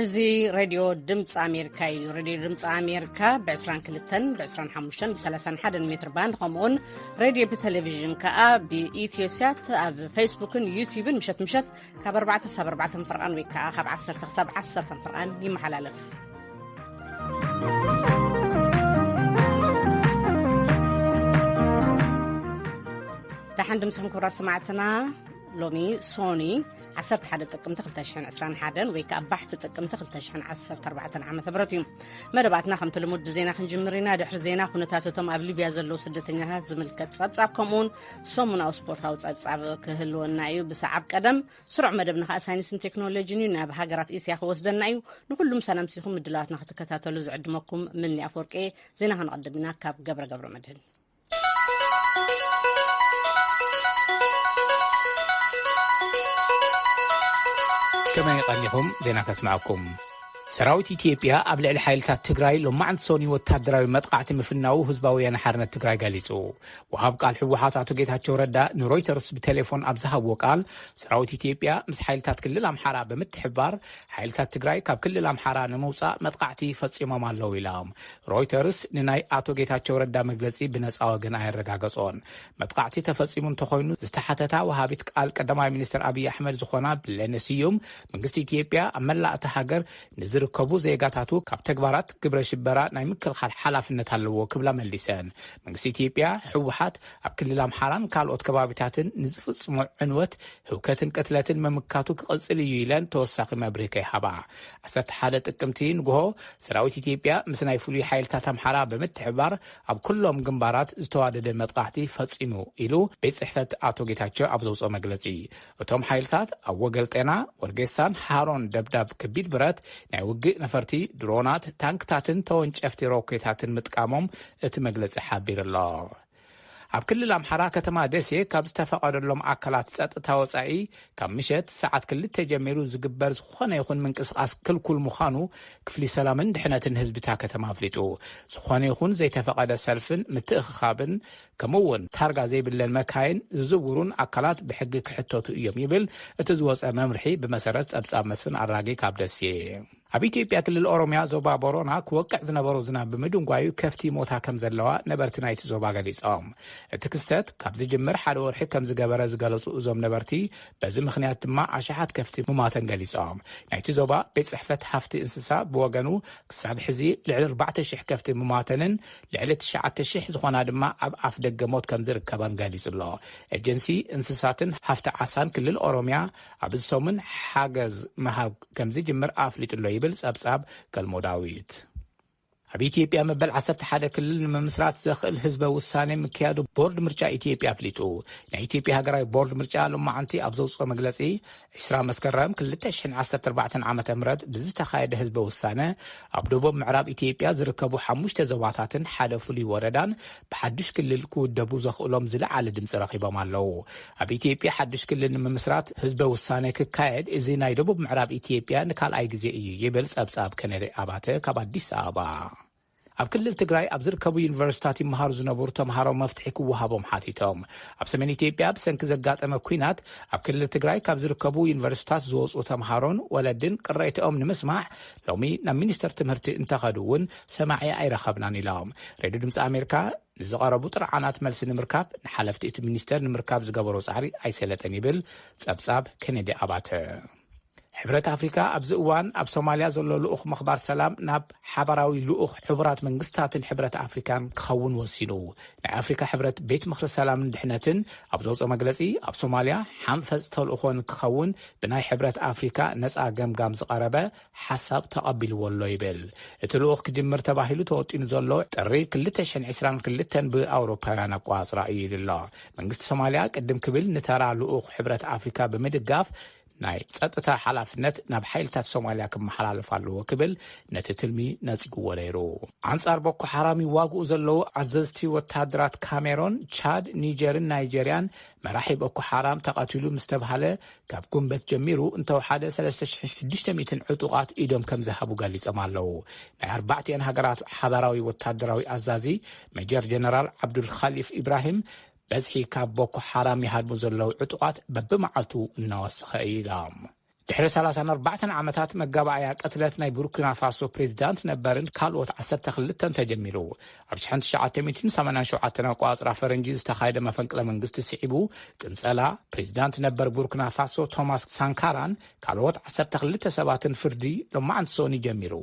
እዚ ሬድዮ ድምፂ ኣሜሪካ እዩ። ሬድዮ ድምፂ ኣሜሪካ ብ22፣ ብ25፣ ብ31 ሜትር ባንድ፣ ከምኡውን ሬድዮ ብቴሌቪዥን ከኣ ብኢትዮስያት ኣብ ፌስቡክን ዩቲዩብን ምሸት ምሸት ካብ ኣርባዕተ ክሳብ ኣርባዕተ ፍርቓን ወይ ከኣ ካብ ዓሰርተ ክሳብ ዓሰርተ ፍርቓን ይመሓላለፍ። ደሓን ድምፅኹም ክቡራት ሰማዕትና። ሎሚ ሶኒ ዓሰርተ ሓደ ጥቅምቲ ክልተ ሽሕን ዕስራን ሓደን ወይ ከኣ ባሕቲ ጥቅምቲ ክልተ ሽሕን ዓሰርተ ኣርባዕተን ዓመተ ምህረት እዩ። መደባትና ከምቲ ልሙድ ብዜና ክንጅምር ኢና። ድሕሪ ዜና ኩነታት እቶም ኣብ ሊብያ ዘለዉ ስደተኛታት ዝምልከት ጸብጻብ ከምኡውን ሰሙናዊ ስፖርታዊ ጸብጻብ ክህልወና እዩ። ብሰዓብ ቀደም ስሩዕ መደብና ከኣ ሳይንስን ቴክኖሎጂን እዩ። ናብ ሃገራት እስያ ክወስደና እዩ። ንኹሉም ሰላምሲኹም ምድላዋትና ክትከታተሉ ዝዕድመኩም ምኒ ኣፈወርቂ። ዜና ክንቐድም ኢና ካብ ገብረ ገብረ መድህን። ከመይ ቀኒኹም? ዜና ከስምዓኩም። ሰራዊት ኢትዮጵያ ኣብ ልዕሊ ሓይልታት ትግራይ ሎማዕንቲ ሶኒ ወታደራዊ መጥቃዕቲ ምፍናዉ ህዝባዊ ወያነ ሓርነት ትግራይ ገሊጹ። ወሃብ ቃል ህወሓት ኣቶ ጌታቸው ረዳ ንሮይተርስ ብቴሌፎን ኣብ ዝሃብዎ ቃል፣ ሰራዊት ኢትዮጵያ ምስ ሓይልታት ክልል ኣምሓራ ብምትሕብባር ሓይልታት ትግራይ ካብ ክልል ኣምሓራ ንምውጻእ መጥቃዕቲ ፈጺሞም ኣለዉ ኢሎም። ሮይተርስ ንናይ ኣቶ ጌታቸው ረዳ መግለጺ ብነጻ ወገን ኣየረጋገጾን። መጥቃዕቲ ተፈጺሙ እንተኾይኑ ዝተሓተታ ወሃቢት ቃል ቀዳማይ ሚኒስትር ኣብይ ኣሕመድ ዝኾና ብለነ ስዩም፣ መንግስቲ ኢትዮጵያ ኣብ መላእ እታ ሃገር ንዝርከቡ ዜጋታቱ ካብ ተግባራት ግብረ ሽበራ ናይ ምክልኻል ሓላፍነት ኣለዎ ክብላ መሊሰን። መንግስቲ ኢትዮጵያ ህወሓት ኣብ ክልል ኣምሓራን ካልኦት ከባቢታትን ንዝፍጽሞ ዕንወት፣ ህውከትን ቅትለትን ምምካቱ ክቕጽል እዩ ኢለን ተወሳኺ መብርሂ ከይሃባ። ዓሰርተ ሓደ ጥቅምቲ ንግሆ ሰራዊት ኢትዮጵያ ምስ ናይ ፍሉይ ሓይልታት ኣምሓራ ብምትሕባር ኣብ ኩሎም ግንባራት ዝተዋደደ መጥቃዕቲ ፈጺሙ ኢሉ ቤት ጽሕፈት ኣቶ ጌታቸው ኣብ ዘውፅኦ መግለጺ። እቶም ሓይልታት ኣብ ወገል ጤና፣ ወርጌሳን ሃሮን ደብዳብ ከቢድ ብረት፣ ናይ ውግእ ነፈርቲ፣ ድሮናት፣ ታንክታትን ተወንጨፍቲ ሮኬታትን ምጥቃሞም እቲ መግለጺ ሓቢሩ ኣሎ። ኣብ ክልል ኣምሓራ ከተማ ደሴ ካብ ዝተፈቐደሎም ኣካላት ጸጥታ ወጻኢ ካብ ምሸት ሰዓት ክልተ ጀሚሩ ዝግበር ዝኾነ ይኹን ምንቅስቓስ ክልኩል ምዃኑ ክፍሊ ሰላምን ድሕነትን ህዝቢ እታ ከተማ ኣፍሊጡ። ዝኾነ ይኹን ዘይተፈቐደ ሰልፍን ምትእኽኻብን ከምኡ እውን ታርጋ ዘይብለን መካይን ዝዝውሩን ኣካላት ብሕጊ ክሕተቱ እዮም ይብል እቲ ዝወጸ መምርሒ ብመሰረት ጸብጻብ መስፍን ኣራጌ ካብ ደሴ። ኣብ ኢትዮጵያ ክልል ኦሮሚያ ዞባ ቦሮና ክወቅዕ ዝነበሮ ዝናብ ብምድንጓዩ ከፍቲ ሞታ ከም ዘለዋ ነበርቲ ናይቲ ዞባ ገሊጾም። እቲ ክስተት ካብ ዝጅምር ሓደ ወርሒ ከም ዝገበረ ዝገለጹ እዞም ነበርቲ፣ በዚ ምኽንያት ድማ ኣሽሓት ከፍቲ ምማተን ገሊጾም። ናይቲ ዞባ ቤት ጽሕፈት ሃፍቲ እንስሳ ብወገኑ ክሳብ ሕዚ ልዕሊ ኣርባዕተ ሽሕ ከፍቲ ምማተንን ልዕሊ ትሽዓተ ሽሕ ዝኾና ድማ ኣብ ኣፍ ደገ ሞት ከም ዝርከባን ገሊጹ ኣሎ። ኤጀንሲ እንስሳትን ሃፍቲ ዓሳን ክልል ኦሮሚያ ኣብዚ ሰሙን ሓገዝ ምሃብ ከም ዝጅምር ኣፍሊጡ ኣሎ ይብል ጸብጻብ ገልሞ ዳዊት። ኣብ ኢትዮጵያ መበል ዓሰርተ ሓደ ክልል ንምምስራት ዘኽእል ህዝበ ውሳኔ ምክያዱ ቦርድ ምርጫ ኢትዮጵያ ኣፍሊጡ። ናይ ኢትዮጵያ ሃገራዊ ቦርድ ምርጫ ሎማዓንቲ ኣብ ዘውፅኦ መግለፂ፣ ዕስራ መስከረም ክልተ ሽሕን ዓሰርተ ኣርባዕተን ዓመተ ምህረት ብዝተኻየደ ህዝበ ውሳነ፣ ኣብ ደቡብ ምዕራብ ኢትዮጵያ ዝርከቡ ሓሙሽተ ዞባታትን ሓደ ፍሉይ ወረዳን ብሓዱሽ ክልል ክውደቡ ዘኽእሎም ዝለዓለ ድምፂ ረኺቦም ኣለዉ። ኣብ ኢትዮጵያ ሓዱሽ ክልል ንምምስራት ህዝበ ውሳነ ክካየድ እዚ ናይ ደቡብ ምዕራብ ኢትዮጵያ ንካልኣይ ግዜ እዩ ይብል ጸብጻብ ከነዲ ኣባተ ካብ ኣዲስ ኣበባ። ኣብ ክልል ትግራይ ኣብ ዝርከቡ ዩኒቨርሲታት ይመሃሩ ዝነበሩ ተምሃሮ መፍትሒ ክወሃቦም ሓቲቶም። ኣብ ሰሜን ኢትዮጵያ ብሰንኪ ዘጋጠመ ኲናት ኣብ ክልል ትግራይ ካብ ዝርከቡ ዩኒቨርሲታት ዝወፁ ተምሃሮን ወለድን ቅሬታኦም ንምስማዕ ሎሚ ናብ ሚኒስተር ትምህርቲ እንተኸዱ እውን ሰማዒ ኣይረኸብናን ኢሎም። ሬድዮ ድምፂ ኣሜሪካ ንዝቐረቡ ጥርዓናት መልሲ ንምርካብ ንሓለፍቲ እቲ ሚኒስተር ንምርካብ ዝገበሮ ጻዕሪ ኣይሰለጠን ይብል ጸብጻብ ኬኔዲ ኣባተ። ሕብረት ኣፍሪካ ኣብዚ እዋን ኣብ ሶማልያ ዘሎ ልኡኽ ምኽባር ሰላም ናብ ሓባራዊ ልኡኽ ሕቡራት መንግስታትን ሕብረት ኣፍሪካን ክኸውን ወሲኑ። ናይ ኣፍሪካ ሕብረት ቤት ምኽሪ ሰላምን ድሕነትን ኣብ ዘውፅኦ መግለፂ፣ ኣብ ሶማልያ ሓንፈፅ ተልእኾ ንክኸውን ብናይ ሕብረት ኣፍሪካ ነፃ ገምጋም ዝቐረበ ሓሳብ ተቐቢልዎ ኣሎ ይብል። እቲ ልኡኽ ክጅምር ተባሂሉ ተወጢኑ ዘሎ ጥሪ ክልተ ሽሕን ዕስራን ክልተን ብኣውሮፓውያን ኣቋጽራ እዩ ኢሉ ኣሎ። መንግስቲ ሶማልያ ቅድም ክብል ንተራ ልኡኽ ሕብረት ኣፍሪካ ብምድጋፍ ናይ ጸጥታ ሓላፍነት ናብ ሓይልታት ሶማልያ ክመሓላለፍ ኣለዎ ክብል ነቲ ትልሚ ነጺግዎ ነይሩ። ኣንጻር ቦኮ ሓራም ይዋግኡ ዘለዉ ኣዘዝቲ ወታደራት ካሜሮን፣ ቻድ፣ ኒጀርን ናይጀርያን መራሒ ቦኮ ሓራም ተቐቲሉ ምስ ተብሃለ ካብ ጉንበት ጀሚሩ እንተወሓደ ሰለስተ ሽሕን ሽዱሽተ ሚእትን ዕጡቓት ኢዶም ከም ዝሃቡ ገሊጾም ኣለዉ። ናይ ኣርባዕቲኤን ሃገራት ሓባራዊ ወታደራዊ ኣዛዚ ሜጀር ጀነራል ዓብዱል ኻሊፍ ኢብራሂም በዝሒ ካብ ቦኮ ሓራም ይሃድሙ ዘለዉ ዕጡቓት በብመዓልቱ እናወሰኸ እዩ ኢሎም። ድሕሪ ሰላሳን ኣርባዕተን ዓመታት መጋባእያ ቅትለት ናይ ቡርኪና ፋሶ ፕሬዚዳንት ነበርን ካልኦት ዓሰርተ ክልተን ተጀሚሩ። ኣብ ሽሕን ትሽዓተ ሚእትን ሰማንያን ሸውዓተን ኣቆጻጽራ ፈረንጂ ዝተኻየደ መፈንቅለ መንግስቲ ስዒቡ፣ ቅንጸላ ፕሬዚዳንት ነበር ቡርኪና ፋሶ ቶማስ ሳንካራን ካልኦት ዓሰርተ ክልተ ሰባትን ፍርዲ ሎማዓንቲ ሶኒ ጀሚሩ።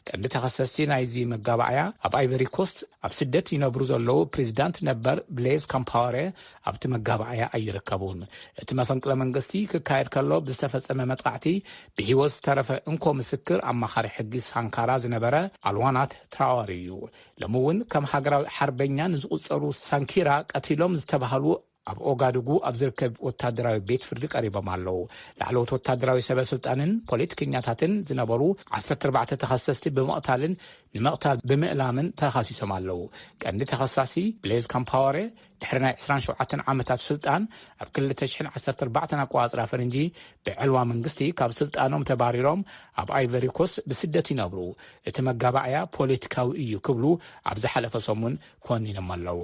ቀንዲ ተኸሰስቲ ናይዚ መጋባእያ ኣብ ኣይቨሪ ኮስት ኣብ ስደት ይነብሩ ዘለዉ ፕሬዚዳንት ነበር ብሌዝ ካምፓወረ ኣብቲ መጋባእያ ኣይርከቡን። እቲ መፈንቅለ መንግስቲ ክካየድ ከሎ ብዝተፈጸመ መጥቃዕቲ ብህይወት ዝተረፈ እንኮ ምስክር ኣማኻሪ ሕጊ ሳንካራ ዝነበረ ኣልዋናት ትራዋሪ እዩ። ሎሚ እውን ከም ሃገራዊ ሓርበኛ ንዝቑጸሩ ሳንኪራ ቀቲሎም ዝተባህሉ ኣብ ኦጋዱጉ ኣብ ዝርከብ ወታደራዊ ቤት ፍርዲ ቀሪቦም ኣለዉ። ላዕለዎት ወታደራዊ ሰበ ስልጣንን ፖለቲከኛታትን ዝነበሩ ዓሰርተ ኣርባዕተ ተኸሰስቲ ብምቕታልን ንምቕታል ብምእላምን ተኸሲሶም ኣለዉ። ቀንዲ ተኸሳሲ ብሌዝ ካምፓወረ ድሕሪ ናይ ዕስራን ሸውዓተን ዓመታት ስልጣን ኣብ ክልተ ሽሕን ዓሰርተ ኣርባዕተን ኣቆጻጽራ ፈረንጂ ብዕልዋ መንግስቲ ካብ ስልጣኖም ተባሪሮም ኣብ ኣይቨሪ ኮስት ብስደት ይነብሩ። እቲ መጋባእያ ፖለቲካዊ እዩ ክብሉ ኣብ ዝሓለፈ ሰሙን ኮኒኖም ኣለዉ።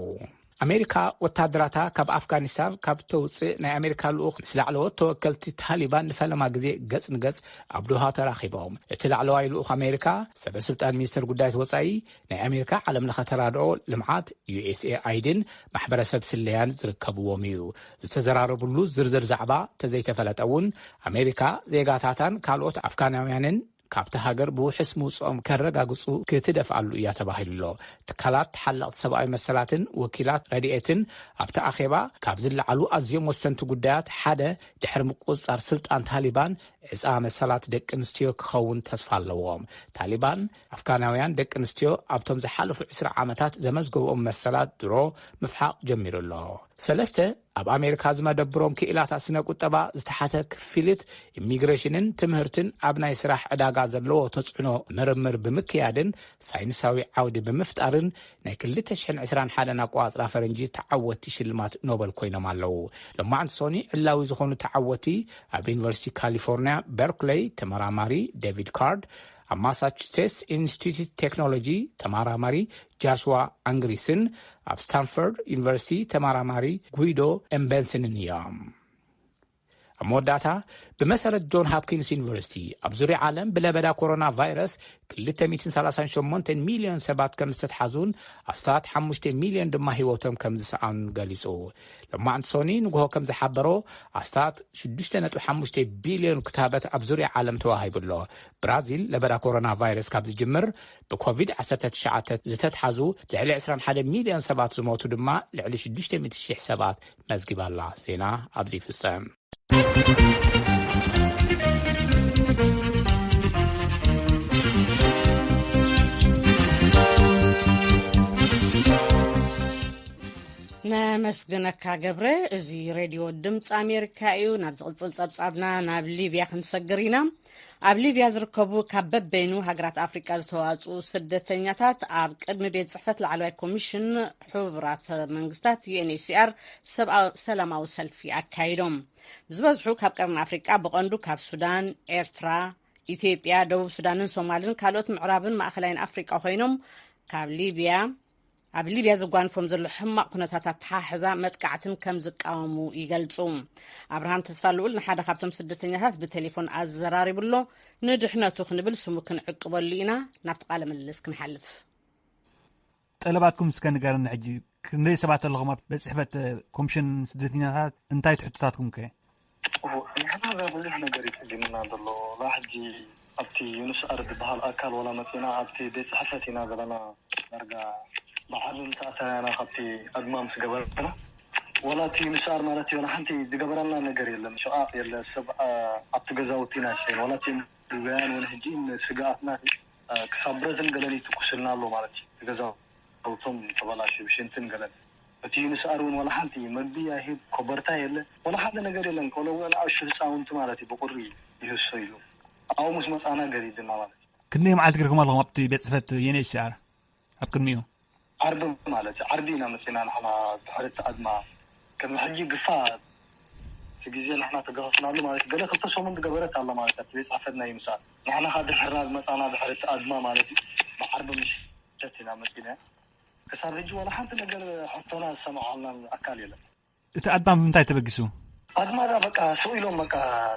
ኣሜሪካ ወታደራታ ካብ ኣፍጋኒስታን ካብ ተውፅእ ናይ ኣሜሪካ ልኡኽ ምስ ላዕለዎት ተወከልቲ ታሊባን ንፈለማ ግዜ ገጽ ንገጽ ኣብ ዶሃ ተራኺቦም። እቲ ላዕለዋይ ልኡኽ ኣሜሪካ ሰበ ስልጣን ሚኒስትር ጉዳያት ወጻኢ ናይ ኣሜሪካ ዓለም ለኸ ተራድኦ ልምዓት ዩ ኤስ ኤ ኣይድን ማሕበረሰብ ስለያን ዝርከብዎም እዩ። ዝተዘራረብሉ ዝርዝር ዛዕባ ተዘይተፈለጠ እውን ኣሜሪካ ዜጋታታን ካልኦት ኣፍጋናውያንን ካብቲ ሃገር ብውሕስ ምውፅኦም ከረጋግፁ ክትደፍኣሉ እያ ተባሂሉ ኣሎ። ትካላት ተሓለቕቲ ሰብኣዊ መሰላትን ወኪላት ረድኤትን ኣብቲ ኣኼባ ካብ ዝለዓሉ ኣዝዮም ወሰንቲ ጉዳያት ሓደ ድሕሪ ምቁፅፃር ስልጣን ታሊባን ዕፃ መሰላት ደቂ ኣንስትዮ ክኸውን ተስፋ ኣለዎም። ታሊባን ኣፍጋናውያን ደቂ ኣንስትዮ ኣብቶም ዝሓለፉ ዕስራ ዓመታት ዘመዝገብኦም መሰላት ድሮ ምፍሓቕ ጀሚሩ ኣሎ። ሰለስተ ኣብ ኣሜሪካ ዝመደብሮም ክኢላታት ስነ ቁጠባ ዝተሓተ ክፍሊት ኢሚግሬሽንን ትምህርትን ኣብ ናይ ስራሕ ዕዳጋ ዘለዎ ተጽዕኖ ምርምር ብምክያድን ሳይንሳዊ ዓውዲ ብምፍጣርን ናይ ክልተ ሽሕን ዕስራን ሓደን ኣቆጻጽራ ፈረንጂ ተዓወትቲ ሽልማት ኖበል ኮይኖም ኣለዉ። ሎማዕንቲ ሶኒ ዕላዊ ዝኾኑ ተዓወቲ ኣብ ዩኒቨርሲቲ ካሊፎርኒያ በርክሌይ ተመራማሪ ዴቪድ ካርድ፣ ኣብ ማሳቹሴትስ ኢንስቲትዩት ቴክኖሎጂ ተመራማሪ ጃሽዋ ኣንግሪስን ኣብ ስታንፎርድ ዩኒቨርሲቲ ተመራማሪ ጉይዶ ኤምበንስንን እዮም። ኣብ መወዳእታ፣ ብመሰረት ጆን ሃፕኪንስ ዩኒቨርሲቲ፣ ኣብ ዙርያ ዓለም ብለበዳ ኮሮና ቫይረስ ክልተ ሚእትን ሰላሳን ሸሞንተን ሚልዮን ሰባት ከም ዝተትሓዙን ኣስታት ሓሙሽተ ሚልዮን ድማ ህይወቶም ከም ዝሰኣኑን ገሊጹ። ሎማዕንቲ ሶኒ ንግሆ ከም ዝሓበሮ፣ ኣስታት ሽዱሽተ ነጥቢ ሓሙሽተ ቢልዮን ክታበት ኣብ ዙርያ ዓለም ተዋሂቡ ኣሎ። ብራዚል ለበዳ ኮሮና ቫይረስ ካብ ዝጅምር ብኮቪድ ዓሰርተ ትሽዓተ ዝተትሓዙ ልዕሊ ዕስራን ሓደን ሚልዮን ሰባት ዝሞቱ ድማ ልዕሊ ሽዱሽተ ሚእቲ ሽሕ ሰባት መዝጊባ ኣላ። ዜና ኣብዚ ይፍጸም። ነመስግነካ ገብረ። እዚ ሬድዮ ድምፂ ኣሜሪካ እዩ። ናብ ዝቕፅል ፀብፃብና ናብ ሊብያ ክንሰግር ኢና። ኣብ ሊብያ ዝርከቡ ካብ በበይኑ ሃገራት ኣፍሪቃ ዝተዋፅኡ ስደተኛታት ኣብ ቅድሚ ቤት ጽሕፈት ላዕለዋይ ኮሚሽን ሕቡራት መንግስታት ዩ ኤን ኤች ሲ ኣር ሰብኣዊ-፣ ሰላማዊ ሰልፊ ኣካይዶም። ዝበዝሑ ካብ ቀርኒ ኣፍሪቃ፣ ብቐንዱ ካብ ሱዳን፣ ኤርትራ፣ ኢትዮጵያ፣ ደቡብ ሱዳንን ሶማልን ካልኦት ምዕራብን ማእኸላይን ኣፍሪቃ ኮይኖም፣ ካብ ሊብያ ኣብ ሊብያ ዘጓንፎም ዘሎ ሕማቕ ኩነታት ኣተሓሕዛ መጥቃዕትን ከም ዝቃወሙ ይገልጹ። ኣብርሃም ተስፋ ልኡል ንሓደ ካብቶም ስደተኛታት ብቴሌፎን ኣዘራሪቡ ኣሎ። ንድሕነቱ ክንብል ስሙ ክንዕቅበሉ ኢና። ናብቲ ቃለ ምልልስ ክንሓልፍ። ጠለባትኩም እስከ ንገረኒ ሕጂ። ክንደይ ሰባት ኣለኹም ኣብ ቤት ጽሕፈት ኮሚሽን ስደተኛታት? እንታይ ትሕቶታትኩም ከ? ንሕና ብዙሕ ነገር ይጽግምና ዘሎ። ላ ሕጂ ኣብቲ ዩንስኣር ዝበሃል ኣካል ዋላ መጺና ኣብቲ ቤት ጽሕፈት ኢና ዘለና። ዳርጋ ብዓቢ ምስ ኣተናና ካብቲ ኣድማ ምስ ገበርና፣ ዋላ እቲ ዩንስኣር ማለት እዩ፣ ሓንቲ ዝገበረና ነገር የለን። ሸቓቕ የለ፣ ሰብ፣ ኣ-፣ ኣብቲ ገዛውቲ ኢና ሸይን። ዋላ እቲ ሊብያውያን እውን ሕጂ ንስግኣትና፣ ኣ፣ ክሳብ ብረትን ገለን ይትኩስልና ኣሎ ማለት እዩ። እቲ ገዛውቶም ተበላሽዩ፣ ብሽንትን ገለን። እቲ ዩንስኣር እውን ዋላ ሓንቲ መግቢ ኣይህብ፣ ኮበርታ የለ፣ ዋላ ሓደ ነገር የለን። ቆልዑ እውን ንኣሽቱ ህፃውንቲ ማለት እዩ ብቁሪ ይህሰ ኢሉ። ኣብኡ ምስ መፃና ገዲድና ማለት እዩ። ክንደይ መዓልቲ ገይርኩም ኣለኹም ኣብቲ ቤት ጽሕፈት ዩ ኤን ኤች ሲ ኣር? ኣብ ቅድሚኡ? ዓርቢ ማለት እዩ። ዓርቢ ኢና መፂና ንሕና ድሕሪ እቲ ኣድማ። ቅድሚ ሕጂ ግፋ እቲ ግዜ ንሕና ተገፈፍናሉ ማለት እዩ። ገለ ክልተ ሰሙን ዝገበረት ኣላ ማለት እዩ። ኣብቲ ቤት ጽሕፈት ናይ ምሳል ንሕና ኸዓ ድሕርና ዝመፃና ድሕሪ እቲ ኣድማ ማለት እዩ። ብዓርቢ ምሸት ኢና መፂና። ክሳብ ሕጂ ዋላ ሓንቲ ነገር ሕቶና ዝሰምዓልና ኣካል የለን። እቲ ኣድማ ብምንታይ ተበጊሱ? ኣግማዳ በቃ ስቕ ኢሎም በቃ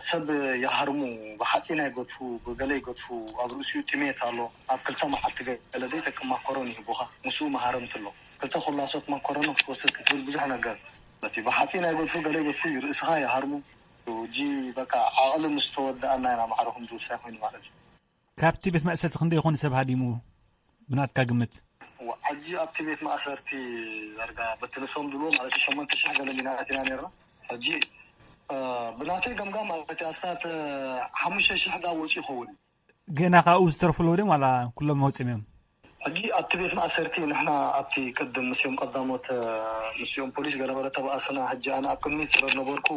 ሰብ ይሃርሙ፣ ብሓፂን ኣይገድፉ፣ ብገለ ይገድፉ። ኣብ ርእሲኡ ጥሜት ኣሎ። ኣብ ክልተ መዓልቲ ገለ ዘይጠቅም ማኮሮኒ ይህቡኻ፣ ምስኡ መሃረምቲ ኣሎ። ክልተ ኩላሶት ማኮሮኒ ክትወስድ ክትብል ብዙሕ ነገር። ነቲ ብሓፂን ኣይገድፉ፣ ገለ ይገድፉ፣ ርእስኻ ይሃርሙ። ሕጂ በቃ ዓቕሊ ምስ ተወደኣና ኢና ማዕረ ከምዚ ውሳይ ኮይኑ ማለት እዩ። ካብቲ ቤት ማእሰርቲ ክንደይ ይኾን ሰብ ሃዲሙ ብናትካ ግምት? ሕጂ ኣብቲ ቤት ማእሰርቲ ዳርጋ በቲ ንሶም ድልዎ ማለት ሸሞንተ ሽሕ ገለ ሚና ኣቲና ነርና። ሕጂ ብናተይ ገምጋም ማለት ኣስታት ሓሙሽተ ሽሕ ዳ ወፂ ይኸውን። ገና ካብኡ ዝተርፉ ኣለዉ ድዮም ዋላ ኩሎም መውፅም እዮም? ሕጂ ኣብቲ ቤት ማእሰርቲ ንሕና ኣብቲ ቅድም ምስኦም ቀዳሞት ምስኦም ፖሊስ ገለመለ ተባእስና። ሕጂ ኣነ ኣብ ቅድሚት ስለ ዝነበርኩ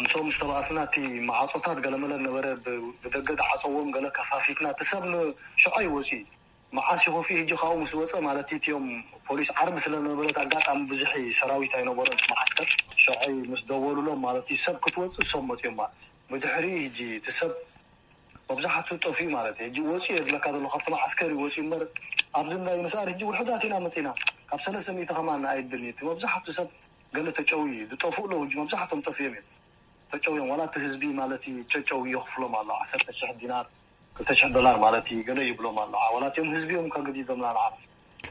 ምስኦም ዝተባእስና እቲ መዓፆታት ገለመለ ነበረ፣ ብደገ ዝዓፀዎም ገለ ከፋፊትና እቲ ሰብ ንሽዖ ይወፅእ። መዓስ ይኸፍኡ ሕጂ ካብኡ ምስ ወፀ ማለት እዩ። እቲኦም ፖሊስ ዓርቢ ስለ ነበረት ኣጋጣሚ ብዙሕ ሰራዊት ኣይነበሮን እቲ መዓስከር። ሸዐይ ምስ ደወሉሎም ማለት እዩ ሰብ ክትወፅእ እሶም መፅኦም ማለት እዩ። ብድሕሪ ሕጂ እቲ ሰብ መብዛሕትኡ ጠፍኡ ማለት እዩ። ሕጂ ወፅኡ እየ ዝብለካ ዘሎ ካብቲ መዓስከር እዩ ወፅኡ እምበር ኣብዚ እንዳ ዩንሳር ሕጂ ውሕዳት ኢና መፂና። ካብ ሰለስተ ሚእቲ ከማን ኣይድን እዩ እቲ መብዛሕትኡ ሰብ ገለ ተጨውዩ እዩ ዝጠፍኡ ኣለዉ ሕጂ መብዛሕቶም ጠፍኦም እዮም። ተጨውዮም ዋላ እቲ ህዝቢ ማለት እዩ ጨጨው የኽፍሎም ኣሎ ዓሰርተ ሽሕ ዲናር ክልተ ሽሕ ዶላር ማለት እዩ ገለ ይብሎም ኣሎ። ዋላ እቲኦም ህዝቢ እዮም ከግዲዶምና ንዓና።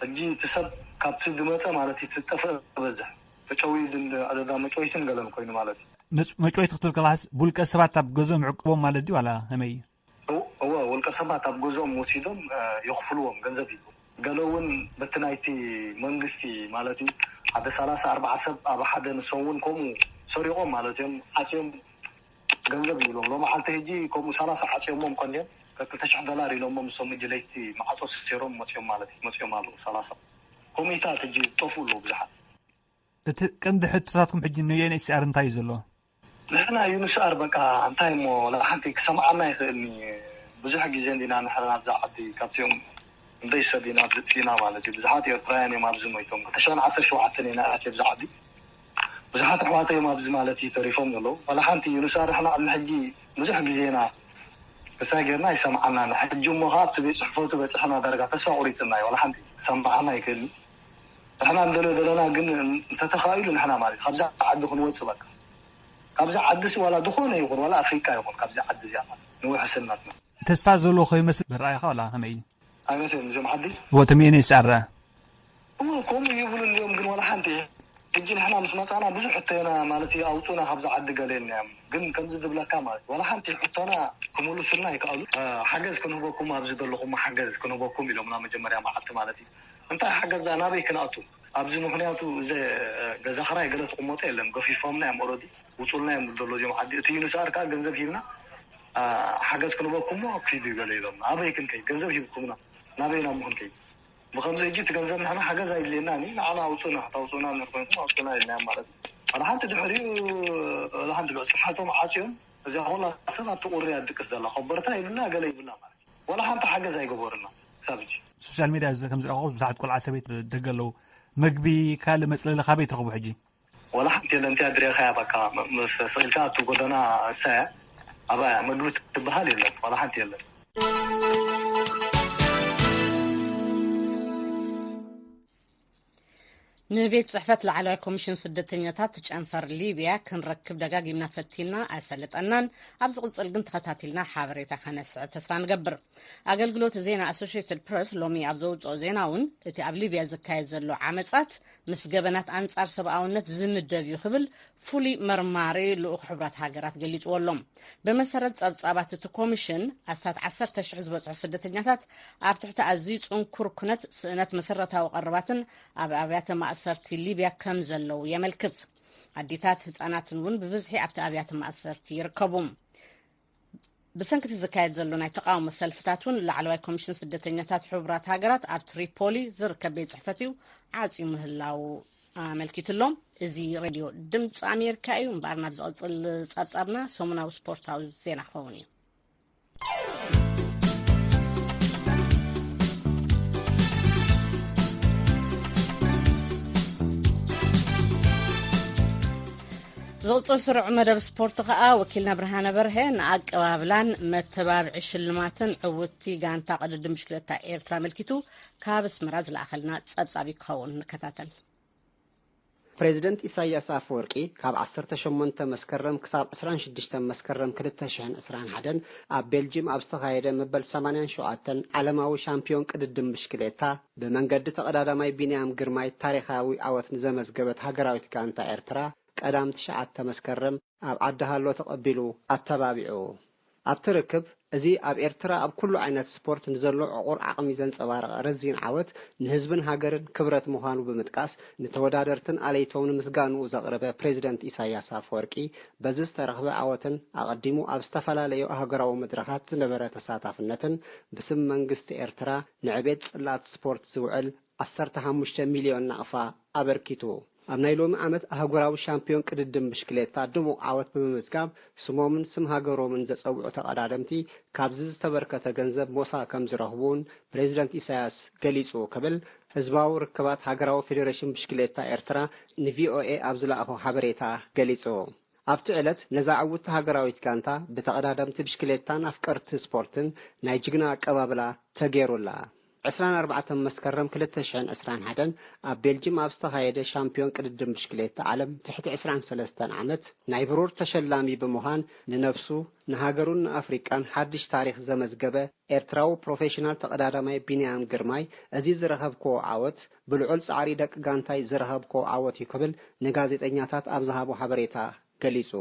ሕጂ እቲ ሰብ ካብቲ ዝመፀ ማለት እዩ ትጠፍእ በዝሕ ተጨውዩ ድን ዕደዳ መጨወይትን ገለን ኮይኑ ማለት እዩ። መጭ- መጭወይቲ ክትብል ከለካስ ብውልቀ ሰባት ኣብ ገዝኦም ዕቅቦም ማለት ድዩ ዋላ ከመይ እዩ? እወ ውልቀ ሰባት ኣብ ገዝኦም ወሲዶም የኽፍልዎም ገንዘብ እዩ። ገለ እውን በቲ ናይቲ መንግስቲ ማለት እዩ ሓደ ሰላሳ ኣርባዓ ሰብ ኣብ ሓደ ንሶም እውን ከምኡ ሰሪቖም ማለት እዮም ዓፅዮም ገንዘብ ይብሎም። ሎማዓንቲ ሕጂ ከምኡ ሰላሳ ዓፅዮሞም ቀንዮም ክልተ ሽሕ ዶላር ኢሎሞም ንሶም ሕጂ ለይቲ ማዕፆ ሰሲሮም መፅዮም ማለት እዩ መፅዮም ኣለዉ ሰላሳ። ኮሚታት ሕጂ ዝጠፍኡ ኣለዉ ብዙሓት። እቲ ቀንዲ ሕቶታትኩም ሕጂ ን ዩ ኤን ኤች ሲ ኣር እንታይ እዩ ዘሎ? ንሕና ዩ ኤን ኤች ሲ ኣር በቃ እንታይ እሞ ወላ ሓንቲ ክሰምዓና ይኽእልኒ። ብዙሕ ግዜ እንዲና ንሕና ኣብዛ ዓዲ ካብቲኦም እንደይ ሰብ ኢና ዝጥፊና ማለት እዩ። ብዙሓት ኤርትራውያን እዮም ኣብዚ ሞይቶም። ክልተ ሽሕን ዓሰርተ ሸውዓተን ኢና ኣትየ ኣብዚ ዓዲ። ብዙሓት ኣሕዋተይ እዮም ኣብዚ ማለት እዩ ተሪፎም ዘለዉ። ዋላ ሓንቲ ዩ ኤን ኤች ሲ ኣር ንሕና ቅድሚ ሕጂ ብዙሕ ግዜ ኢና ክሳ ጌርና ኣይሰምዓናን። ሕጂ እሞ ከዓ ኣብቲ ቤት ጽሕፈቱ በጺሕና ዳርጋ ተስፋ ቁሪጽና እዩ። ዋላ ሓንቲ ክሰምዓና ኣይክእልን። ንሕና እንደልዮ ዘለና ግን እንተተኻኢሉ ንሕና ማለት እዩ ካብዛ ዓዲ ክንወጽእ በቃ። ካብዛ ዓዲ ሲ ዋላ ዝኾነ ይኹን ዋላ ኣፍሪቃ ይኹን ካብዛ ዓዲ እዚኣ ማለት ንውሕስነትና። ተስፋ ዘሎ ከይመስል ብረኣይኻ ዋላ ከመይ እዩ? ኣይመስልን እዚኦም ዓዲ። ወተም ዩ ኤን ኤች ሲ ኣር ደኣ? እዎ ከምኡ ይብሉ እንዲኦም ግን ዋላ ሓንቲ ሕጂ ንሕና ምስ መጻና ብዙሕ ሕቶ ኢና ማለት እዩ ኣውጹና ካብዛ ዓዲ ገለ ኢልና እዮም ግን ከምዚ ዝብለካ ማለት ዋላ ሓንቲ ሕቶና ክምልሱልና ይከኣሉ። ሓገዝ ክንህበኩም ኣብዚ ዘለኹም ሓገዝ ክንህበኩም ኢሎምና መጀመርያ መዓልቲ ማለት እዩ። እንታይ ሓገዝ ደኣ ናበይ ክንኣቱ ኣብዚ ምኽንያቱ እዚ ገዛ ኽራይ ገለ ትቕመጦ የለን ገፊፎምና እዮም ኦረዲ ውጹልና እዮም ዘሎ እዚኦም ዓዲ እቲ ዩኒሳር ከዓ ገንዘብ ሂብና ሓገዝ ክንበኩም ሞ ኪዱ ይበለ ኢሎም ኣበይ ክንከይ ገንዘብ ሂብኩምና ናበይና ሞ ክንከይ ብኸምዚ ሕጂ እቲ ገንዘብ ንሕና ሓገዝ ኣይድልየና ኒ ንዓና ኣውፁና ታውፁና ንርኮይንኩም ኣውፁና ኢልናዮም ማለት እዩ ሓደ ሓንቲ ድሕሪኡ ሓደ ሓንቲ ብዕፅፋቶም ዓፅዮም እዚኣ ኩላ ሰብ ኣብቲ ቁሪ ኣድቅስ ዘላ ኮበርታ ይብልና ገለ ይብልና ማለት እዩ ወላ ሓንቲ ሓገዝ ኣይገበሩና ክሳብ ሕጂ ሶሻል ሚድያ እዚ ከም ዝረኸቡ ብዙሓት ቆልዓ ሰበይቲ ደገ ኣለዉ መግቢ ካልእ መፅለሊ ካበይ ትረኽቡ ሕጂ ወላ ሓንቲ የለን እቲኣ ድሬኻያ በቃ ስኢልካ እቲ ጎደና እሳያ ኣባያ መግቢ ትበሃል የለን ወላ ሓንቲ የለን ንቤት ጽሕፈት ላዕለዋይ ኮሚሽን ስደተኛታት ጨንፈር ሊብያ ክንረክብ ደጋጊምና ፈቲና ኣይሰለጠናን። ኣብ ዝቕጽል ግን ተኸታቲልና ሓበሬታ ከነስዕብ ተስፋ ንገብር። ኣገልግሎት ዜና ኣሶሽየትድ ፕረስ ሎሚ ኣብ ዘውጽኦ ዜና እውን እቲ ኣብ ሊብያ ዝካየድ ዘሎ ዓመጻት ምስ ገበናት ኣንጻር ሰብኣውነት ዝምደብ እዩ ክብል ፍሉይ መርማሪ ልኡኽ ሕቡራት ሃገራት ገሊጽዎ ኣሎ። ብመሰረት ጸብጻባት እቲ ኮሚሽን ኣስታት ዓሰርተ ሽሕ ዝበጽሑ ስደተኛታት ኣብ ትሕቲ ኣዝዩ ጽንኩር ኩነት ስእነት መሰረታዊ ቀረባትን ኣብ ኣብያተ ማእሰርቲ ሊብያ ከም ዘለዉ የመልክት። ኣዴታት ህጻናትን እውን ብብዝሒ ኣብቲ ኣብያተ ማእሰርቲ ይርከቡ። ብሰንክቲ ዝካየድ ዘሎ ናይ ተቃውሞ ሰልፍታት እውን ላዕለዋይ ኮሚሽን ስደተኛታት ሕቡራት ሃገራት ኣብ ትሪፖሊ ዝርከብ ቤት ጽሕፈት እዩ ዓጽዩ ምህላው ኣመልኪቱ ኣሎ። እዚ ሬድዮ ድምፂ ኣሜሪካ እዩ። እምበኣር ናብ ዝቕፅል ጸብጻብና ሰሙናዊ ስፖርታዊ ዜና ክኸውን እዩ። ዝቕፅል ስሩዕ መደብ ስፖርት ከኣ ወኪልና ብርሃነ በርሀ ንኣቀባብላን መተባብዒ ሽልማትን ዕውቲ ጋንታ ቅድድም ብሽክለታ ኤርትራ ኣመልኪቱ ካብ ኣስመራ ዝለኣኸልና ጸብጻብ ክኸውን ንከታተል። ፕሬዚደንት ኢሳያስ ኣፈወርቂ ካብ ዓሰርተ ሸሞንተ መስከረም ክሳብ ዕስራን ሽዱሽተን መስከረም ክልተ ሽሕን ዕስራን ሓደን ኣብ ቤልጅም ኣብ ዝተኻየደ መበል ሰማንያን ሸውዓተን ዓለማዊ ሻምፒዮን ቅድድም ብሽክሌታ ብመንገዲ ተቐዳዳማይ ቢንያም ግርማይ ታሪኻዊ ዓወት ንዘመዝገበት ሃገራዊት ጋንታ ኤርትራ ቀዳም ትሽዓተ መስከረም ኣብ ዓዲ ሃሎ ተቐቢሉ ኣተባቢዑ። ኣብቲ ርክብ፣ እዚ ኣብ ኤርትራ ኣብ ኩሉ ዓይነት ስፖርት ንዘሎ ዕቑር ዓቕሚ ዘንጸባረቐ ረዚን ዓወት ንህዝብን ሃገርን ክብረት ምዃኑ ብምጥቃስ፣ ንተወዳደርትን ኣለይቶምን ምስጋንኡ ዘቕረበ ፕሬዚደንት ኢሳያስ ኣፈወርቂ፣ በዚ ዝተረኽበ ዓወትን ኣቐዲሙ ኣብ ዝተፈላለዩ ኣህጉራዊ መድረኻት ዝነበረ ተሳታፍነትን ብስም መንግስቲ ኤርትራ ንዕቤት ጽላት ስፖርት ዝውዕል ዓሰርተ ሓሙሽተ ሚልዮን ናቕፋ ኣበርኪቱ። ኣብ ናይ ሎሚ ዓመት ኣህጉራዊ ሻምፒዮን ቅድድም ብሽክሌታ ድሙቕ ዓወት ብምምዝጋብ፣ ስሞምን ስም ሃገሮምን ዘጸውዑ ተቐዳደምቲ ካብዚ ዝተበርከተ ገንዘብ ሞሳ ከም ዝረኽቡ እውን ፕሬዚደንት ኢሳያስ ገሊጹ ክብል ህዝባዊ ርክባት ሃገራዊ ፌዴሬሽን ብሽክሌታ ኤርትራ ንቪኦኤ ኣብ ዝለኣኾ ሓበሬታ ገሊጹ። ኣብቲ ዕለት ነዛ ዕውትቲ ሃገራዊት ጋንታ ብተቐዳደምቲ ብሽክሌታን ኣፍቀርቲ ስፖርትን ናይ ጅግና ኣቀባብላ ተገይሩላ። ዕስራን ኣርባዕተን መስከረም ክልተ ሽሕን ዕስራን ሓደን ኣብ ቤልጅም ኣብ ዝተኻየደ ሻምፒዮን ቅድድም ብሽክሌታ ዓለም ትሕቲ ዕስራን ሰለስተን ዓመት ናይ ብሩር ተሸላሚ ብምዃን ንነብሱ፣ ንሃገሩን ንኣፍሪቃን ሓድሽ ታሪኽ ዘመዝገበ ኤርትራዊ ፕሮፌሽናል ተቐዳዳማይ ቢንያም ግርማይ፣ እዚ ዝረኸብክዎ ዓወት ብልዑል ጻዕሪ ደቂ ጋንታይ ዝረኸብክዎ ዓወት እዩ ክብል ንጋዜጠኛታት ኣብ ዝሃቦ ሓበሬታ ገሊጹ።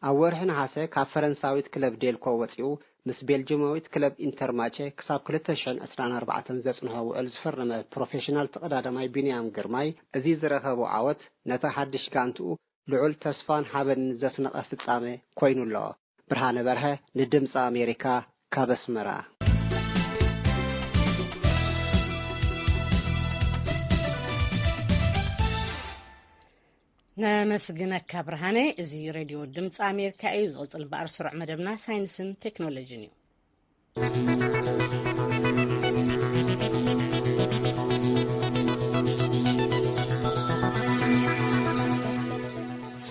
ኣብ ወርሒ ነሓሰ ካብ ፈረንሳዊት ክለብ ዴልኮ ወጺኡ ምስ ቤልጅማዊት ክለብ ኢንተርማቸ ክሳብ ክልተ ሽሕን ዕስራን ኣርባዕተን ዘጽንሖ ውዕል ዝፈረመ ፕሮፌሽናል ተቐዳዳማይ ቢንያም ግርማይ፣ እዚ ዝረኸቦ ዓወት ነታ ሓድሽ ጋንትኡ ልዑል ተስፋን ሓበንን ዘስነቐ ፍጻመ ኮይኑ ኣሎ። ብርሃነ በርሀ ንድምፂ ኣሜሪካ ካብ ኣስመራ። ነመስግነካ ብርሃነ። እዚ ሬድዮ ድምፂ ኣሜሪካ እዩ። ዝቕፅል በኣር ስሩዕ መደብና ሳይንስን ቴክኖሎጂን እዩ።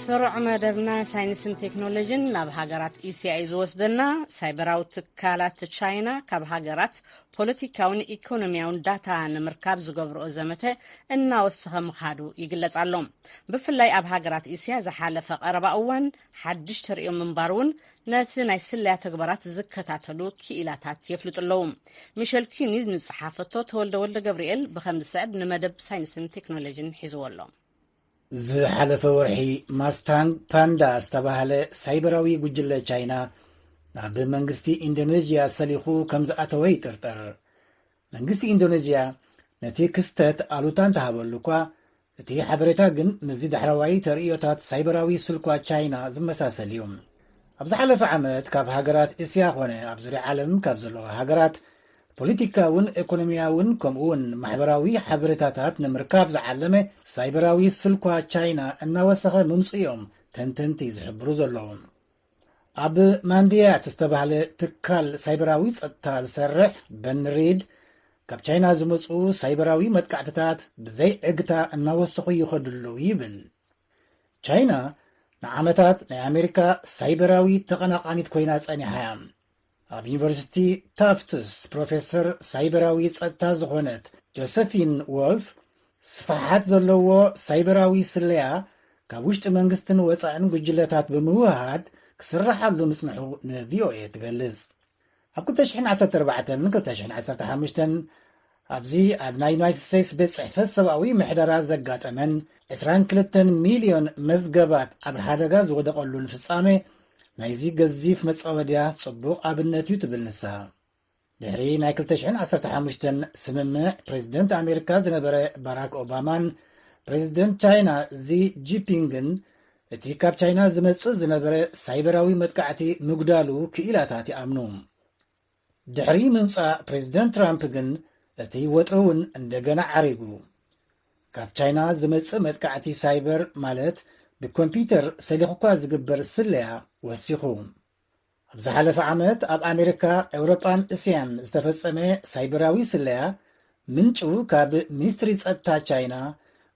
ስሩዕ መደብና ሳይንስን ቴክኖሎጂን ናብ ሃገራት እስያ እዩ ዝወስደና። ሳይበራዊ ትካላት ቻይና ካብ ሃገራት ፖለቲካውን ኢኮኖሚያውን ዳታ ንምርካብ ዝገብርኦ ዘመተ እናወሰኸ ምኻዱ ይግለጽ ኣሎ። ብፍላይ ኣብ ሃገራት እስያ ዝሓለፈ ቀረባ እዋን ሓድሽ ተርእዮ ምንባሩ እውን ነቲ ናይ ስለያ ተግባራት ዝከታተሉ ክኢላታት የፍልጡ ኣለዉ። ሚሸል ኪኒ ንዝጸሓፈቶ ተወልደ ወልደ ገብርኤል ብኸም ዝስዕብ ንመደብ ሳይንስን ቴክኖሎጂን ሒዝዎ ኣሎ። ዝሓለፈ ወርሒ ማስታንግ ፓንዳ ዝተባህለ ሳይበራዊ ጉጅለ ቻይና ናብ መንግስቲ ኢንዶኔዥያ ሰሊኹ ከም ዝኣተወ ይጥርጠር። መንግስቲ ኢንዶኔዥያ ነቲ ክስተት ኣሉታ እንተሃበሉ እኳ፣ እቲ ሓበሬታ ግን ምስዚ ዳሕረዋይ ተርእዮታት ሳይበራዊ ስልኳ ቻይና ዝመሳሰል እዩ። ኣብ ዝሓለፈ ዓመት ካብ ሃገራት እስያ ኾነ ኣብ ዙርያ ዓለም ካብ ዘለዋ ሃገራት ፖለቲካውን ኢኮኖሚያውን ከምኡውን ማሕበራዊ ሓበሬታታት ንምርካብ ዝዓለመ ሳይበራዊ ስልኳ ቻይና እናወሰኸ ምምፅኡ እዮም ተንተንቲ ዝሕብሩ ዘለዉ። ኣብ ማንድያት ዝተባህለ ትካል ሳይበራዊ ጸጥታ ዝሰርሕ በን ሪድ፣ ካብ ቻይና ዝመጹ ሳይበራዊ መጥቃዕትታት ብዘይ ዕግታ እናወሰኹ ይኸዱ ኣለዉ ይብል። ቻይና ንዓመታት ናይ ኣሜሪካ ሳይበራዊ ተቐናቓኒት ኮይና ጸኒሓ እያ። ኣብ ዩኒቨርሲቲ ታፍትስ ፕሮፌሰር ሳይበራዊ ጸጥታ ዝኾነት ጆሰፊን ዎልፍ፣ ስፍሓት ዘለዎ ሳይበራዊ ስለያ ካብ ውሽጢ መንግስትን ወጻእን ጉጅለታት ብምውሃድ ክስራሓሉ ምጽንሑ ንቪኦኤ ትገልጽ። ኣብ ክልተ ሽሕን ዓሰርተ ኣርባዕተን ክልተ ሽሕን ዓሰርተ ሓሙሽተን ኣብዚ ኣብ ናይ ዩናይትድ ስቴትስ ቤት ጽሕፈት ሰብኣዊ ምሕደራ ዘጋጠመን ዕስራን ክልተን ሚልዮን መዝገባት ኣብ ሓደጋ ዝወደቐሉን ፍጻሜ ናይዚ ገዚፍ መጻወድያ ጽቡቕ ኣብነት እዩ ትብል ንሳ። ድሕሪ ናይ ክልተ ሽሕን ዓሰርተ ሓሙሽተን ስምምዕ፣ ፕሬዚደንት ኣሜሪካ ዝነበረ ባራክ ኦባማን ፕሬዚደንት ቻይና ዚ ጂፒንግን እቲ ካብ ቻይና ዝመጽእ ዝነበረ ሳይበራዊ መጥቃዕቲ ምጉዳሉ ክኢላታት ይኣምኑ። ድሕሪ ምምጻእ ፕሬዚደንት ትራምፕ ግን እቲ ወጥሪ እውን እንደገና ዓሪጉ። ካብ ቻይና ዝመጽእ መጥቃዕቲ ሳይበር ማለት ብኮምፒውተር ሰሊኹኳ ዝግበር ስለያ ወሲኹ። ኣብ ዝሓለፈ ዓመት ኣብ ኣሜሪካ፣ ኤውሮጳን እስያን ዝተፈጸመ ሳይበራዊ ስለያ ምንጩ ካብ ሚኒስትሪ ጸጥታ ቻይና፣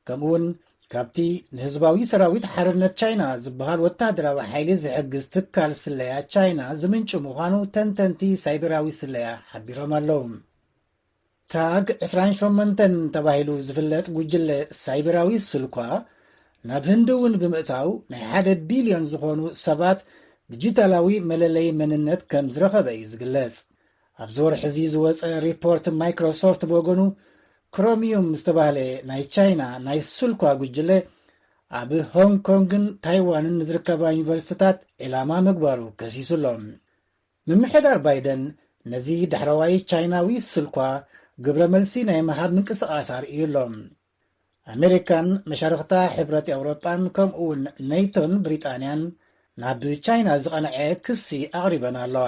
ከምኡውን ካብቲ ንህዝባዊ ሰራዊት ሓርነት ቻይና ዝበሃል ወተሃደራዊ ሓይሊ ዝሕግዝ ትካል ስለያ ቻይና ዝምንጩ ምዃኑ ተንተንቲ ሳይበራዊ ስለያ ሓቢሮም ኣለዉ። ታግ ዕስራን ሸሞንተን ተባሂሉ ዝፍለጥ ጉጅለ ሳይበራዊ ስልኳ ናብ ህንዲ እውን ብምእታው ናይ ሓደ ቢልዮን ዝኾኑ ሰባት ዲጂታላዊ መለለይ መንነት ከም ዝረኸበ እዩ ዝግለጽ። ኣብዚ ወርሒ እዚ ዝወጸ ሪፖርት፣ ማይክሮሶፍት ብወገኑ ክሮሚዩም ዝተባህለ ናይ ቻይና ናይ ስልኳ ጉጅለ ኣብ ሆንግ ኮንግን ታይዋንን ንዝርከባ ዩኒቨርሲቲታት ዒላማ ምግባሩ ከሲሱ ኣሎ። ምምሕዳር ባይደን ነዚ ዳሕረዋይ ቻይናዊ ስልኳ ግብረ መልሲ ናይ ምሃብ ምንቅስቓስ ኣርእዩ ኣሎ። ኣሜሪካን መሻርኽታ ሕብረት ኤውሮጳን ከምኡውን ኔቶን ብሪጣንያን ናብ ቻይና ዝቐንዐ ክሲ ኣቕሪበን ኣለዋ።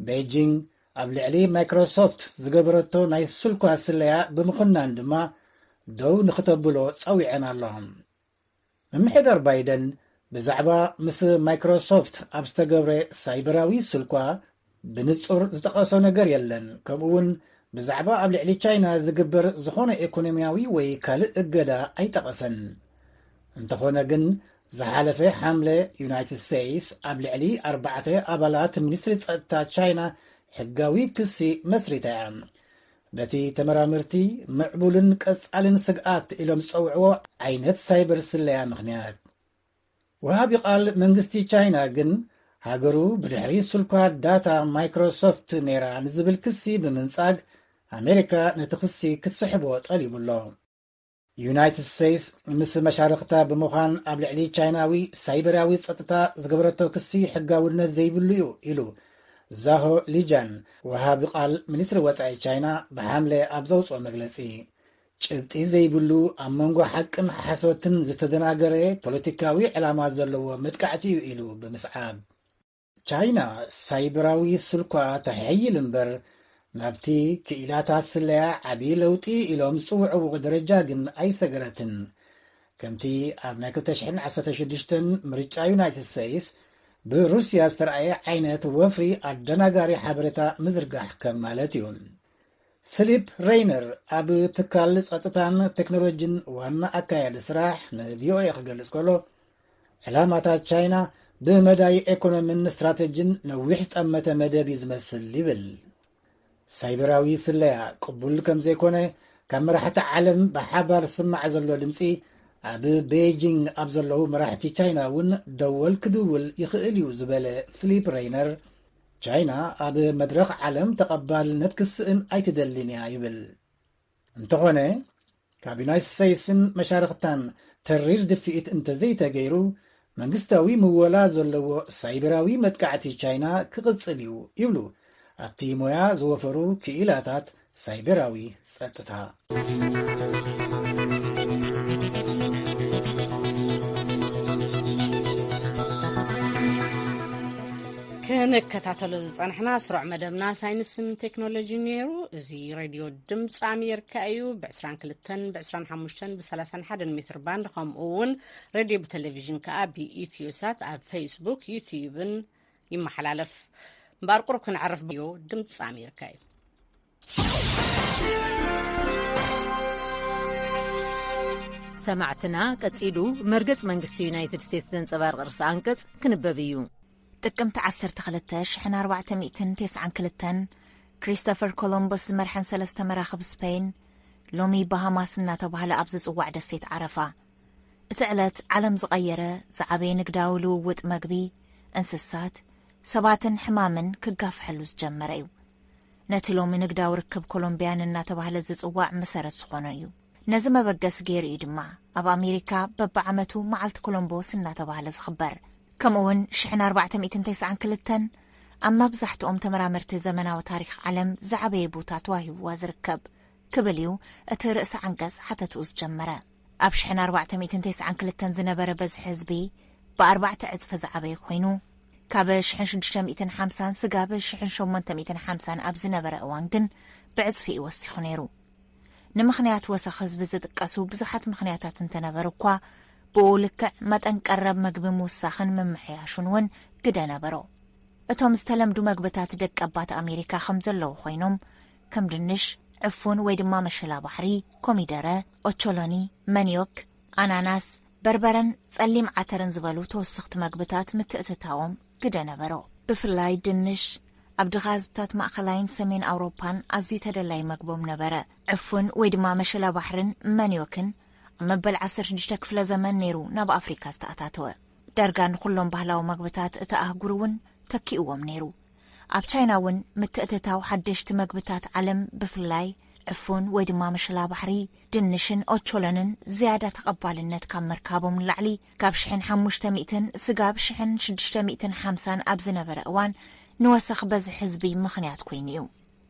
ቤጂንግ ኣብ ልዕሊ ማይክሮሶፍት ዝገበረቶ ናይ ስልኳ ስለያ ብምኹናን ድማ ደው ንኽተብሎ ጸዊዐን ኣለዋ። ምምሕዳር ባይደን ብዛዕባ ምስ ማይክሮሶፍት ኣብ ዝተገብረ ሳይበራዊ ስልኳ ብንጹር ዝጠቐሶ ነገር የለን። ከምኡውን ብዛዕባ ኣብ ልዕሊ ቻይና ዝግበር ዝኾነ ኢኮኖሚያዊ ወይ ካልእ እገዳ ኣይጠቐሰን። እንተኾነ ግን፣ ዝሓለፈ ሓምለ ዩናይትድ ስቴትስ ኣብ ልዕሊ ኣርባዕተ ኣባላት ሚኒስትሪ ጸጥታ ቻይና ሕጋዊ ክሲ መስሪታ እያ። በቲ ተመራመርቲ ምዕቡልን ቀጻልን ስግኣት ኢሎም ዝጸውዕዎ ዓይነት ሳይበር ስለያ ምኽንያት። ወሃቢ ቃል መንግስቲ ቻይና ግን፣ ሃገሩ ብድሕሪ ስልኳ ዳታ ማይክሮሶፍት ነይራ ንዝብል ክሲ ብምንጻግ፣ ኣሜሪካ ነቲ ክሲ ክትስሕቦ ጠሊቡ ኣሎ። ዩናይትድ ስቴትስ ምስ መሻርኽታ ብምዃን ኣብ ልዕሊ ቻይናዊ ሳይበራዊ ጸጥታ ዝገበረቶ ክሲ ሕጋውነት ዘይብሉ እዩ ኢሉ ዛሆ ሊጃን፣ ወሃቢ ቃል ሚኒስትሪ ወጻኢ ቻይና፣ ብሓምለ ኣብ ዘውጽኦ መግለጺ። ጭብጢ ዘይብሉ፣ ኣብ መንጎ ሓቅን ሓሶትን ዝተደናገረ ፖለቲካዊ ዕላማ ዘለዎ መጥቃዕቲ እዩ ኢሉ ብምስዓብ። ቻይና ሳይበራዊ ስልኳ ተሐይል እምበር፣ ናብቲ ክኢላታት ስለያ ዓቢ ለውጢ ኢሎም ዝጽውዕዎ ደረጃ ግን ኣይሰገረትን። ከምቲ ኣብ ናይ ክልተ ሽሕን ዓሰርተ ሽዱሽተን ምርጫ ዩናይትድ ስቴትስ ብሩስያ ዝተረኣየ ዓይነት ወፍሪ ኣደናጋሪ ሓበሬታ ምዝርጋሕ ከም ማለት እዩ። ፊሊፕ ሬይነር ኣብ ትካል ጸጥታን ቴክኖሎጂን ዋና ኣካያዲ ስራሕ ንቪኦኤ ክገልጽ ከሎ፣ ዕላማታት ቻይና ብመዳይ ኤኮኖሚን ስትራተጂን ነዊሕ ዝጠመተ መደብ እዩ ዝመስል ይብል። ሳይበራዊ ስለያ ቅቡል ከም ዘይኮነ ካብ መራሕቲ ዓለም ብሓባር ዝስማዕ ዘሎ ድምጺ፣ ኣብ ቤጂንግ ኣብ ዘለዉ መራሕቲ ቻይና እውን ደወል ክድውል ይኽእል እዩ ዝበለ ፊሊፕ ሬይነር፣ ቻይና ኣብ መድረኽ ዓለም ተቐባልነት ክስእን ኣይትደልን እያ ይብል። እንተኾነ፣ ካብ ዩናይትድ ስቴትስን መሻርኽታን ተሪር ድፍኢት እንተዘይተገይሩ፣ መንግስታዊ ምወላ ዘለዎ ሳይበራዊ መጥቃዕቲ ቻይና ክቕጽል እዩ ይብሉ ኣብቲ ሞያ ዝወፈሩ ክኢላታት ሳይበራዊ ጸጥታ። ክንከታተሎ ዝጸናሕና ስሩዕ መደብና ሳይንስን ቴክኖሎጂን ነይሩ። እዚ ሬድዮ ድምፂ ኣሜሪካ እዩ። ብ22፣ ብ25፣ ብ31 ሜትር ባንድ፣ ከምኡ እውን ሬድዮ ብቴሌቪዥን ከኣ ብኢትዮሳት ኣብ ፌስቡክ፣ ዩትዩብን ይመሓላለፍ። እምበኣር ቁሩብ ክንዕርፍ። ሬድዮ ድምፂ ኣሜሪካ እዩ። ሰማዕትና፣ ቀጺሉ መርገጽ መንግስቲ ዩናይትድ ስቴትስ ዘንጸባርቕ ርእሰ ኣንቀጽ ክንበብ እዩ። ጥቅምቲ ዓሰርተ ክልተ ሽሕን ኣርባዕተ ሚእትን ተስዓን ክልተን፣ ክሪስቶፈር ኮሎምበስ ዝመርሐን ሰለስተ መራኽብ ስፔን፣ ሎሚ ባሃማስ እናተባህለ ኣብ ዝጽዋዕ ደሴት ዓረፋ። እቲ ዕለት ዓለም ዝቐየረ ዝዓበየ ንግዳዊ ልውውጥ መግቢ፣ እንስሳት፣ ሰባትን ሕማምን ክጋፍሐሉ ዝጀመረ እዩ። ነቲ ሎሚ ንግዳዊ ርክብ ኮሎምቢያን እናተባህለ ዝጽዋዕ መሰረት ዝኾነ እዩ። ነዚ መበገሲ ገይሩ እዩ ድማ ኣብ ኣሜሪካ በብዓመቱ መዓልቲ ኮሎምቦስ እናተባህለ ዝኽበር። ከምኡውን ሽሕን ኣርባዕተ ሚእትን ተስዓን ክልተን ኣብ መብዛሕትኦም ተመራመርቲ ዘመናዊ ታሪኽ ዓለም ዝዓበየ ቦታ ተዋሂብዋ ዝርከብ ክብል እዩ እቲ ርእሰ ዓንቀጽ ሓተትኡ ዝጀመረ። ኣብ ሽሕን ኣርባዕተ ሚእትን ተስዓን ክልተን ዝነበረ በዝሒ ህዝቢ ብኣርባዕተ ዕጽፊ ዝዓበየ ኮይኑ፣ ካብ ሽሕን ሽዱሽተ ሚእትን ሓምሳን ስጋብ ሽሕን ሸሞንተ ሚእትን ሓምሳን ኣብ ዝነበረ እዋን ግን ብዕጽፊ እዩ ወሲኹ ነይሩ። ንምኽንያት ወሰኽ ህዝቢ ዝጥቀሱ ብዙሓት ምኽንያታት እንተነበሩ እኳ፣ ብኡ ልክዕ መጠን ቀረብ መግቢ ምውሳኽን ምምሕያሹን እውን ግደ ነበሮ። እቶም ዝተለምዱ መግብታት ደቀባት ኣሜሪካ ከም ዘለዉ ኮይኖም፣ ከም ድንሽ፣ ዕፉን ወይ ድማ መሸላ ባሕሪ፣ ኮሚደረ፣ ኦቾሎኒ፣ መንዮክ፣ ኣናናስ፣ በርበረን ጸሊም ዓተርን ዝበሉ ተወሰኽቲ መግብታት ምትእትታዎም ግደ ነበሮ። ብፍላይ ድንሽ፣ ኣብ ድኻ ህዝብታት ማእከላይን ሰሜን ኣውሮፓን ኣዝዩ ተደላይ መግቦም ነበረ። ዕፉን ወይ ድማ መሸላ ባሕርን መንዮክን ኣብ መበል ዓሰርተ ሽዱሽተ ክፍለ ዘመን ነይሩ ናብ ኣፍሪካ ዝተኣታተወ። ዳርጋ ንኹሎም ባህላዊ መግብታት እቲ ኣህጉር እውን ተኪእዎም ነይሩ። ኣብ ቻይና እውን ምትእትታው ሓደሽቲ መግብታት ዓለም፣ ብፍላይ ዕፉን ወይ ድማ መሸላ ባሕሪ፣ ድንሽን ኦቾሎንን ዝያዳ ተቐባልነት ካብ ምርካቦም ንላዕሊ፣ ካብ ሽሕን ሓሙሽተ ሚእትን ስጋብ ሽሕን ሽዱሽተ ሚእትን ሓምሳን ኣብ ዝነበረ እዋን፣ ንወሰኽ በዝሒ ህዝቢ ምኽንያት ኮይኑ እዩ።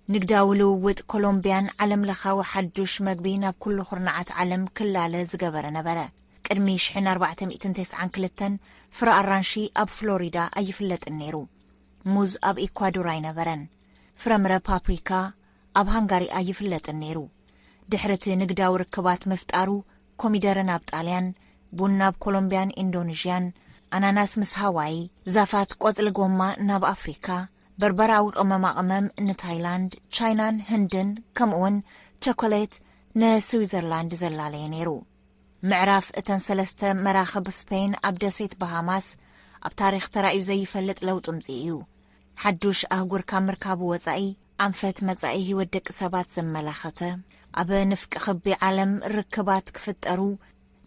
ንግዳዊ ልውውጥ ኮሎምቢያን ዓለም ለኻዊ ሓዱሽ መግቢ ናብ ኩሉ ኩርናዓት ዓለም ክላለ ዝገበረ ነበረ። ቅድሚ ሽሕን ኣርባዕተ ሚእትን ተስዓን ክልተን ፍረ ኣራንሺ ኣብ ፍሎሪዳ ኣይፍለጥን ነይሩ። ሙዝ ኣብ ኢኳዶር ኣይነበረን። ፍረምረ ፓፕሪካ ኣብ ሃንጋሪ ኣይፍለጥን ነይሩ። ድሕሪ እቲ ንግዳዊ ርክባት ምፍጣሩ፣ ኮሚደረ ናብ ጣልያን፣ ቡን ናብ ኮሎምቢያን ኢንዶኔዥያን፣ ኣናናስ ምስ ሃዋይ፣ ዛፋት ቆጽሊ ጎማ ናብ ኣፍሪካ፣ በርበራዊ ቅመማ ቅመም ንታይላንድ፣ ቻይናን ህንድን፣ ከምኡውን ቸኮሌት ንስዊዘርላንድ ዘላለየ ነይሩ። ምዕራፍ እተን ሰለስተ መራኽብ ስፔን ኣብ ደሴት ባሃማስ ኣብ ታሪኽ ተራእዩ ዘይፈልጥ ለውጢ ምጽእ እዩ። ሓዱሽ ኣህጉር ካብ ምርካቡ ወጻኢ፣ ኣንፈት መጻኢ ህይወት ደቂ ሰባት ዘመላኸተ፣ ኣብ ንፍቂ ክቢ ዓለም ርክባት ክፍጠሩ፣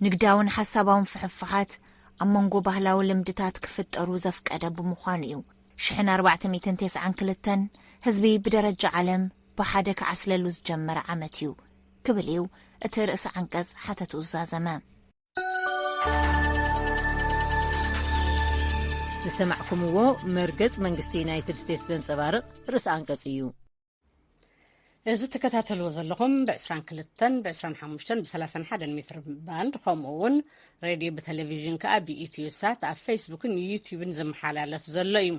ንግዳውን ሓሳባውን ፍሕፍሓት ኣብ መንጎ ባህላዊ ልምድታት ክፍጠሩ ዘፍቀደ ብምዃኑ እዩ። ሽሕን ኣርባዕተ ሚእትን ተስዓን ክልተን ህዝቢ ብደረጃ ዓለም ብሓደ ክዓስለሉ ዝጀመረ ዓመት እዩ ክብል እዩ እቲ ርእሲ ዓንቀጽ ሓተቱ ዝዛዘመ። ዝሰማዕኩምዎ መርገጽ መንግስቲ ዩናይትድ ስቴትስ ዘንጸባርቕ ርእሲ ኣንቀጽ እዩ። እዚ ትከታተልዎ ዘለኹም ብ22፣ ብ25፣ ብ31 ሜትር ባንድ፣ ከምኡ እውን ሬድዮ ብቴሌቪዥን ከኣ ብኢትዮ ሳት ኣብ ፌስቡክን ዩቲዩብን ዝመሓላለፍ ዘሎ እዩ።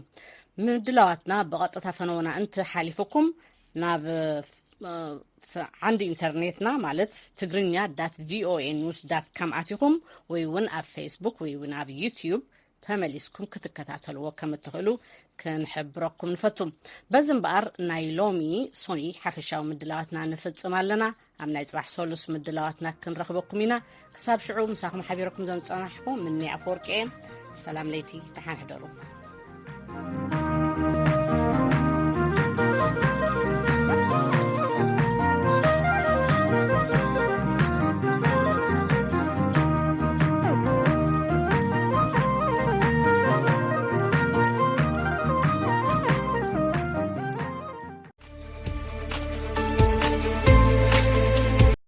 ምድላዋትና ብቐጥታ ፈነውና እንተሓሊፉኩም ናብ፣ እ፣ ፍ-፣ ዓንዲ ኢንተርኔትና ማለት ትግርኛ ዳት ቪኦኤ ኒውስ ዳት ካም ኣቲኹም ወይ እውን ኣብ ፌስቡክ ወይ እውን ኣብ ዩቲዩብ ተመሊስኩም ክትከታተልዎ ከም እትኽእሉ ክንሕብረኩም ንፈቱ። በዚ እምበኣር ናይ ሎሚ ሶኒ ሓፈሻዊ ምድላዋትና ንፍጽም ኣለና። ኣብ ናይ ጽባሕ ሰሉስ ምድላዋትና ክንረኽበኩም ኢና። ክሳብ ሽዑ ምሳኹም ሓቢረኩም ዘምጸናሕኩ ምኒ ኣፈወርቂ እየ። ሰላም ለይቲ፣ ደሓን ሕደሩ።